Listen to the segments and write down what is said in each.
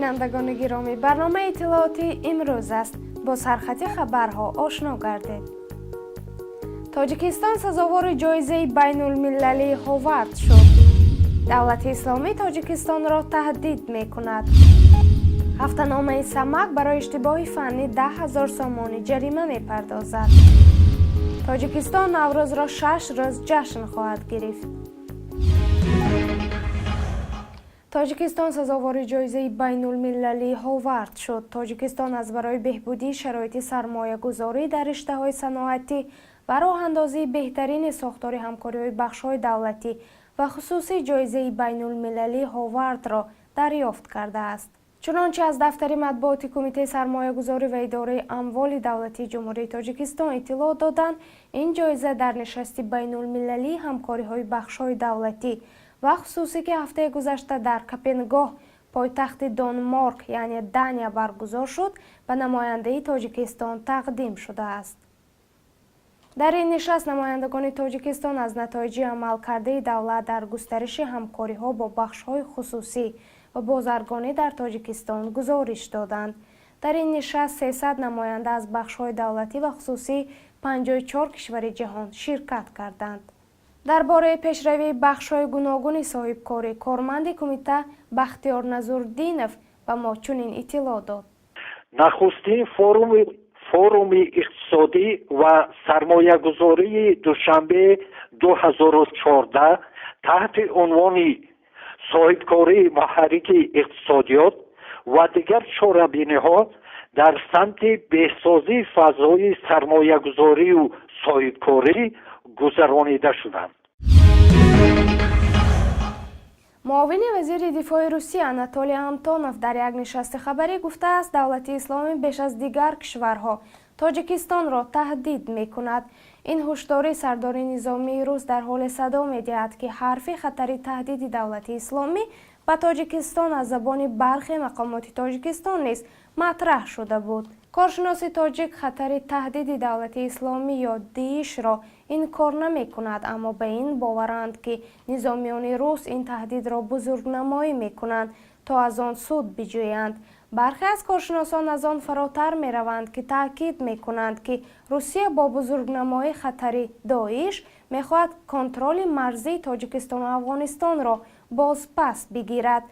Бинандагони гиромӣ, барномаи иттилоотии имрӯз аст. Бо сархати хабарҳо ошно гардед. Тоҷикистон сазовори ҷоизаи байнулмилалии Ҳовард шуд. Давлати Исломӣ Тоҷикистонро таҳдид мекунад. Ҳафтаномаи Самак барои иштибоҳи фаннӣ 10 000 сомонӣ ҷарима мепардозад. Тоҷикистон Наврӯзро 6 рӯз ҷашн хоҳад гирифт. Тоҷикистон сазовори ҷоизаи байнулмилалии Ҳовард шуд. Тоҷикистон аз барои беҳбудии шароити сармоягузорӣ дар риштаҳои саноатӣ ва роҳандозии беҳтарини сохтори ҳамкориҳои бахшҳои давлатӣ ва хусусӣ ҷоизаи байнулмилалии Ҳовардро дарёфт кардааст. Чунончи аз дафтари матбуоти Кумитаи сармоягузорӣ ва идораи амволи давлатии Ҷумҳурии Тоҷикистон иттилоъ доданд, ин ҷоиза дар нишасти байнулмилалии ҳамкориҳои бахшҳои давлатӣ ва хусусӣ, ки ҳафтаи гузашта дар Копенгоҳ, пойтахти Донморк, яъне Дания, баргузор шуд, ба намояндаи Тоҷикистон тақдим шудааст. Дар ин нишаст намояндагони Тоҷикистон аз натоиҷи амалкардаи давлат дар густариши ҳамкориҳо бо бахшҳои хусусӣ ва бозаргонӣ дар Тоҷикистон гузориш доданд. Дар ин нишаст 300 намоянда аз бахшҳои давлатӣ ва хусусии 54 кишвари ҷаҳон ширкат карданд. Дар бораи пешравии бахшҳои гуногуни соҳибкорӣ корманди кумита Бахтиёр Назурдинов ба мо чунин иттилоъ дод. Нахустин форуми иқтисодӣ ва сармоягузории Душанбе 2014 таҳти унвони «Соҳибкорӣ муҳаррики иқтисодиёт» ва дигар чорабиниҳо дар самти беҳсозии фазои сармоягузорию соҳибкорӣ гузаронида шуданд. Муовини вазири дифои Русия Анатолий Антонов дар як нишасти хабарӣ гуфтааст, Давлати Исломӣ беш аз дигар кишварҳо Тоҷикистонро таҳдид мекунад. Ин ҳушдории сардори низомии рус дар ҳоле садо медиҳад, ки ҳарфи хатари таҳдиди Давлати Исломӣ ба Тоҷикистон аз забони бархе мақомоти Тоҷикистон низ матраҳ шуда буд. Коршиноси тоҷик хатари таҳдиди Давлати Исломӣ ё ДИИШро инкор намекунад, аммо ба ин боваранд, ки низомиёни рус ин таҳдидро бузургнамоӣ мекунанд, то аз он суд биҷӯянд. Бархе аз коршиносон аз он фаротар мераванд, ки таъкид мекунанд, ки Русия бо бузургнамоии хатари ДОИШ мехоҳад контроли марзии Тоҷикистону Афғонистонро бозпас бигирад.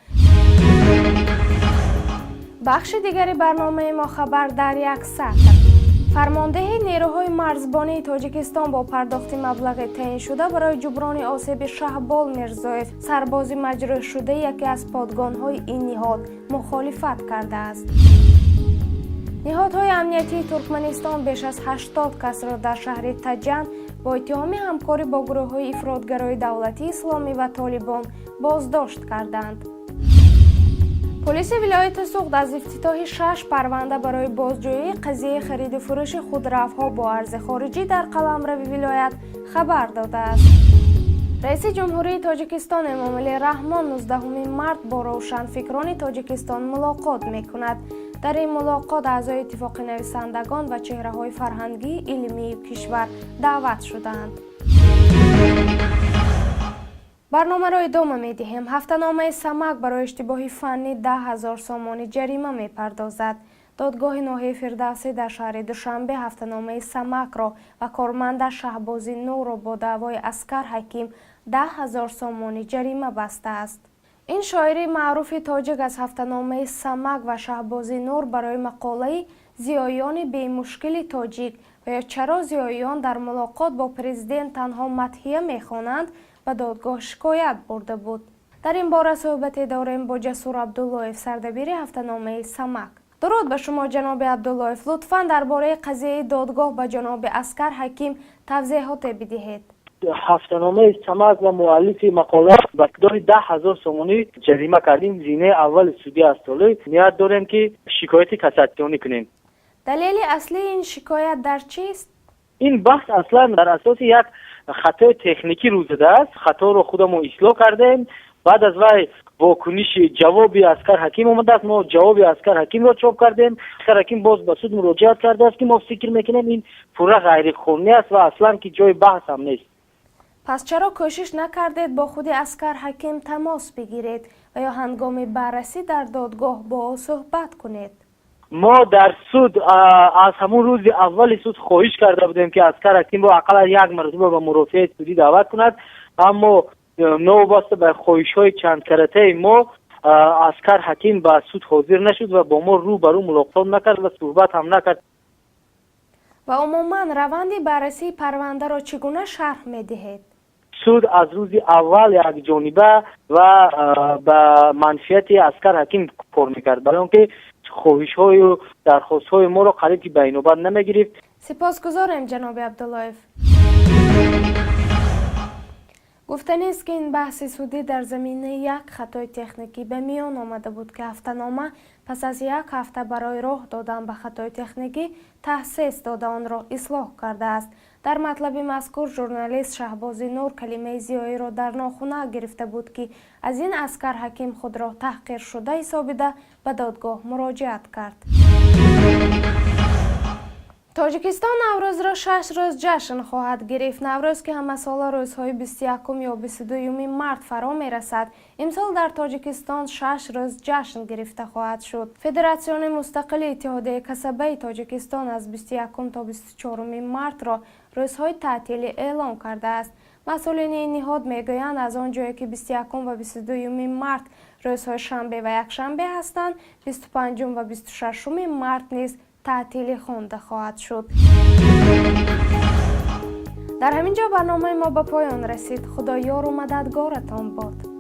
Бахши дигари барномаи мо «Хабар дар як сатр». Фармондеҳи нерӯҳои марзбонии Тоҷикистон бо пардохти маблағи таъиншуда барои ҷуброни осеби Шаҳбол Мирзоев, сарбози маҷрӯҳшудаи яке аз подгонҳои ин ниҳод, мухолифат кардааст. Ниҳодҳои амниятии Туркманистон беш аз 80 касро дар шаҳри Таҷан бо иттиҳоми ҳамкорӣ бо гурӯҳҳои ифротгарои Давлати Исломӣ ва Толибон боздошт карданд. Полиси вилояти Суғд аз ифтитоҳи шаш парванда барои бозҷӯии қазияи хариду фурӯши худравҳо бо арзи хориҷӣ дар қаламрави вилоят хабар додааст. Раиси Ҷумҳурии Тоҷикистон Эмомалӣ Раҳмон 19 март бо равшанфикрони Тоҷикистон мулоқот мекунад. Дар ин мулоқот аъзои Иттифоқи нависандагон ва чеҳраҳои фарҳангии илмии кишвар даъват шудаанд. Барномаро идома медиҳем. Ҳафтаномаи Самак барои иштибоҳи фаннӣ 10 000 сомонӣ ҷарима мепардозад. Додгоҳи ноҳияи Фирдавсӣ дар шаҳри Душанбе ҳафтаномаи Самакро ва корманда Шаҳбози Нурро бо даъвои Аскар Ҳаким 10 000 сомонӣ ҷарима бастааст. Ин шоири маъруфи тоҷик аз ҳафтаномаи Самак ва Шаҳбози Нур барои мақолаи «Зиёиёни бемушкили тоҷик ва ё чаро зиёиён дар мулоқот бо президент танҳо мадҳия мехонанд» ба додгоҳ шикоят бурда буд. Дар ин бора суҳбате дорем бо Ҷасур Абдуллоев, сардабири ҳафтаномаи Самак. Дуруд ба шумо, ҷаноби Абдуллоев. Лутфан дар бораи қазияи додгоҳ ба ҷаноби Аскар Ҳаким тавзеҳоте бидиҳед. Ҳафтаномаи Самак ва муаллифи мақола ба миқдори 10 000 сомонӣ ҷарима кардем. Зинаи аввали судӣ аст. Ҳоло ният дорем, ки шикояти кассатсионӣ кунем. Далели аслии ин шикоят дар чист? Ин баҳс аслан дар асоси як хатои техникӣ рӯй додааст. Хаторо худамон ислоҳ кардем. Баъд аз вай вокуниши ҷавоби Аскар Ҳаким омадааст. Мо ҷавоби Аскар Ҳакимро чоп кардем. Аскар Ҳаким боз ба суд муроҷиат кардааст, ки мо фикр мекунем, ин пурра ғайриқонунӣ аст ва аслан ки ҷои баҳс ҳам нест. Пас чаро кӯшиш накардед бо худи Аскар Ҳаким тамос бигиред ва Ва ё ҳангоми баррасӣ дар додгоҳ бо ӯ суҳбат кунед? Мо дар суд аз ҳамон рӯзи аввали суд хоҳиш карда будем, ки Аскар Ҳакимро ақаллан як маротиба ба мурофиаи судӣ даъват кунад, аммо новобаста ба хоҳишҳои чандкаратаи мо Аскар Ҳаким ба суд ҳозир нашуд ва бо мо рӯ ба рӯ мулоқот накард ва суҳбат ҳам накард. Ва умуман раванди баррасии парвандаро чӣ гуна шарҳ медиҳед? Суд аз рӯзи аввал якҷониба ва ба манфиати Аскар Ҳаким кор мекард, барои он ки хоҳишҳою дархостҳои моро қариб ки ба инобат намегирифт. Сипосгузорем, ҷаноби Абдуллоев. Гуфтанист, ки ин баҳси судӣ дар заминаи як хатои техникӣ ба миён омада буд, ки ҳафтанома пас аз як ҳафта барои роҳ додан ба хатои техникӣ таҳсис дода, онро ислоҳ кардааст. Дар матлаби мазкур журналист Шаҳбози Нур калимаи зиёиро дар нохунак гирифта буд, ки аз ин Аскар Ҳаким худро таҳқиршуда ҳисобида, ба додгоҳ муроҷиат кард. Тоҷикистон Наврӯзро 6 рӯз ҷашн хоҳад гирифт. Наврӯз, ки ҳамасола рӯзҳои 21-ум ё 22-юми март фаро мерасад, имсол дар Тоҷикистон 6 рӯз ҷашн гирифта хоҳад шуд. Федератсиони мустақили Иттиҳодияи касабаи Тоҷикистон аз 21-ум то 24-уми мартро рӯзҳои таътилӣ эълон кардааст. Масъулини ин ниҳод мегӯянд, аз он ҷое ки 21-ум ва 22-юми март рӯзҳои шанбе ва якшанбе ҳастанд, 25-ум ва 26-уми март низ таътилӣ хонда хоҳад шуд. Дар ҳамин ҷо барномаи мо ба поён расид. Худо ёру мададгоратон бод.